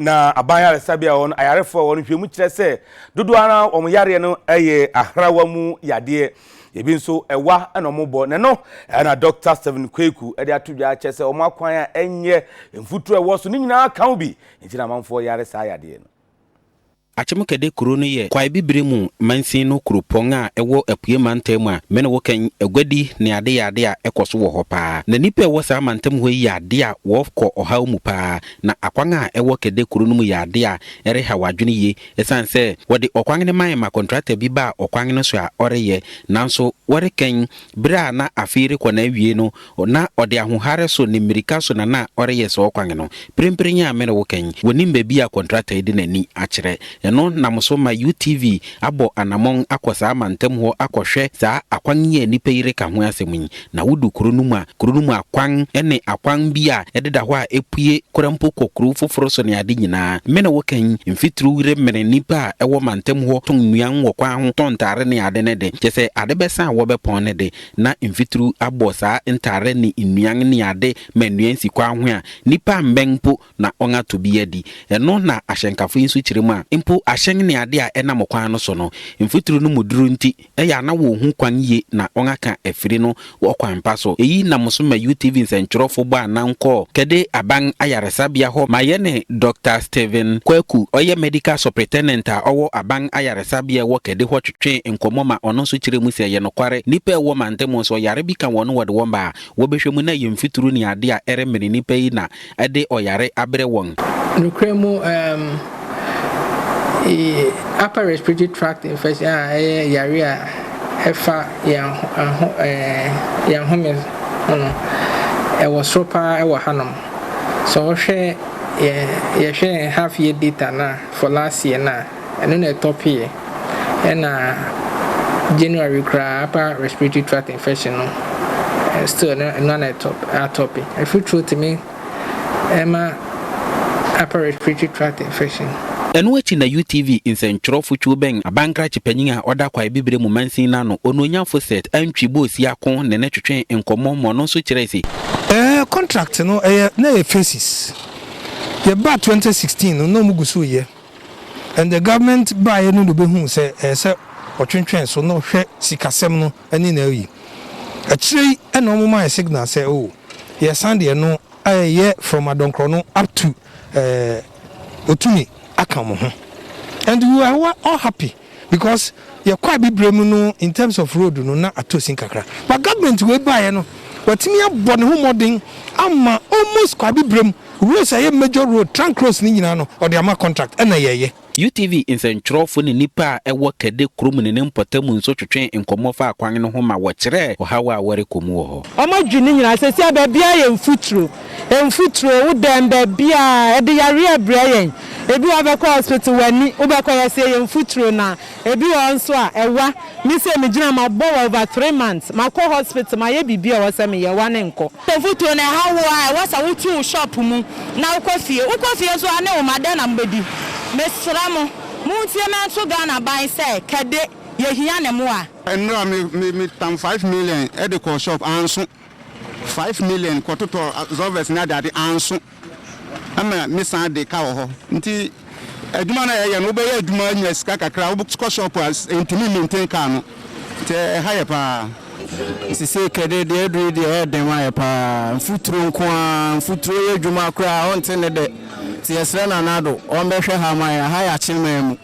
Na aban ayaresabea a wɔn ayarefoɔ a wɔn nhwɛmu kyerɛ sɛ dodoɔ ara wɔn yareɛ no yɛ ahrawa mu yadeɛ. Ebi nso ɛwa na wɔn bɔ. Na ɛno na Dɔkta Stephen Kweku de ato dwa kyerɛ sɛ wɔn akwan a ɛnyɛ, mfuturo a ɛwɔ so ne nyinaa ka ho bi nti na amanfoɔ yare saa yadeɛ no. Akyem-Kɛdɛ kuro no yɛ Kwae Bibire mu mansin no kuropɔn a ɛwɔ Apue mantam a me ne wo kan aguadi ne ade yɛ ade a ɛkɔ so wɔ hɔ paa. Na nnipa a ɛwɔ saa mantam hɔ yi yɛ ade a wɔkɔ ɔhaw mu paa. Na akwan a ɛwɔ Kɛdɛ kuro no mu yɛ ade a ɛrehaw adwene yie ɛsiane sɛ wɔde ɔkwan no mae ma kɔntrata bi baa ɔkwan no so a ɔreyɛ nanso wɔrekɛn Bere a na afe yi rekɔ n'awiei no, na ɔde ahoɔhare so ne mmirika so na na ɔreyɛ saa ɔkwan no. Mprempren a me ne wo ka yi, wonnim baabi a kɔntrata yi de n'ani akyerɛ. Ɛno nam so ma UTV abɔ anammɔn akɔ saa mantam hɔ akɔhwɛ saa akwan yi a nnipa yi reka ho asɛm yi. Na wudu kuro no mu a, kuro no mu akwan ne akwan bi a ɛdeda hɔ a epue koraa mpo kɔ kurow foforo so ne ade nyinaa. Me ne wo ka yi, mfitiriw remene nnipa a ɛwɔ mantam hɔ tɔn nnuan wɔ kwan ho, tɔn ntare ne ade no de. Kyerɛ sɛ, ade bɛsa a wɔbɛpɔn no de, na mfitiriw abɔ saa ntare ne nnuan ne ade ma nnuan si kwan ho a nnipa mmɛn mpo na wɔatɔ bi adi. Ɛno na ahyɛnkafo yi nso kyerɛ mu a, mpo ahyɛn ne ade a ɛnam kwan no so no, mfuturu no mu duru nti, ɛyɛ a na wɔnhu kwan yie na wɔaka afiri no wɔ kwan pa so. Eyi nam so ma UTV nsɛntwerɛfo bɔɔ anan kɔɔ Kɛde Aban Ayaresabea hɔ ma yɛne Dɔkta Stephen Kwaku, ɔyɛ Medical Superintendent a ɔwɔ Aban Ayaresabea a ɛwɔ Kɛde hɔ twetwee nkɔmmɔ ma ɔno nso kyerɛɛ mu sɛ ɛyɛ nokware, nnipa a ɛwɔ mantam nso ɔyare bi ka wɔn no wɔde wɔn ba a, Wɔbɛhwɛ mu na ɛyɛ mfuturo ne adeɛ a ɛremene nnipa yi na ɛde ɔyare abrɛ wɔn. Nokorɛ mu um, upper respiratory tract infection a ɛyɛ yare a ɛfa yɛn aho ɛɛ yɛn home ho no, ɛwɔ soro paa ɛwɔ hanom. Sɛ wɔhwɛ yɛn yɛhwɛ yɛn half year data no a for last year no a, Ɛno na ɛtɔ pii. Ɛna January koraa upper respiratory tract infection no still no ɛno na ɛtɔ atɔ pi. Afuturo tumi ɛma upper respiratory tract infection. Ɛno akyi na UTV nsɛntwerɛfo twiw bɛn abankrakye panyin a ɔda Kwae Bibire mu mansin no ano, Onuonyamfo Seth Antwi Boasiako ne no twetwee nkɔmmɔ ma ɔno nso kyerɛe se, Ɛɛ contract no ɛyɛ na ɛyɛ phases. Yɛbaa 2016 no na wɔn gu so reyɛ. And the government baeɛ no na ɔbɛhuu sɛ ɛyɛ sɛ ɔtwentwɛn so na ɔhwɛ sikasɛm no ne n'ayi. Akyire yi na wɔn maa yɛ signal sɛ oh yɛresan de ɛno ɛyɛ from Adɔnkrɔno up to eh, Otumi aka wɔn ho. And we were all happy because yɛkɔ Abibire mu no in terms of road no na atɔ sin kakra. But government wei baeɛ no watumi abɔ ne ho mmɔden ama almost kɔ Abibire mu Roads a ɛyɛ major road, trunk roads no nyinaa no, ɔde ama contract ɛna yɛyɛ. UTV nsɛntwerɛfo ne nnipa a ɛwɔ Kɛde kurom ne ne mpɔtam nso twetwee nkɔmmɔ faa kwan no ho ma wɔkyerɛɛ ɔhaw a wɔrekɔ mu wɔ hɔ. Wɔn adwene ne nyinaa seesei a baabiara yɛ mfuturo, mfuturo, wo dɛm baabiara, ɛde yareɛ brɛ yɛn, ebi wɔ hɔ wobɛkɔ hospital w'ani wobɛkɔ yɛse ɛyɛ mfuturo na Ebi wɔ hɔ nso a, ɛwa. Me sei megyina mabɔ wa over 3 months, makɔ hospital mayɛ biribi a ɛwɔ sɛ meyɛ, ɛwa no nkɔ. Mfuturo no ɛha wo a, ɛwɔ sɛ wotu wo shop mu na wokɔ fie. Wokɔ fie nso a ne wo mma dɛn na mobɛdi? Mesrɛ mo, montie mɛnto Ghana ban sɛ kɛde yɛhia ne mmoa. Nnora me me me tam 5 million de kɔɔ shop anso, 5 million kɔtotɔ absorbers ne ade ade anso, ɛma me san de ka wɔ hɔ. Nti adwuma no a yɛyɛ no, wobɛyɛ adwuma anya sika kakra, wokɔ shop a ɛntumi maintain car no, nti ɛha yɛ paa. Sesei kɛde deɛ aduru yi deɛ ɛyɛ den ma yɛ paa, mfuturo nko ara, mfuturo yɛ adwuma koraa ɔnte ne dɛ, nti yɛsrɛ Nana Addo ɔmbɛhwɛ ha ma yɛn, ha yɛ Akyeman mu.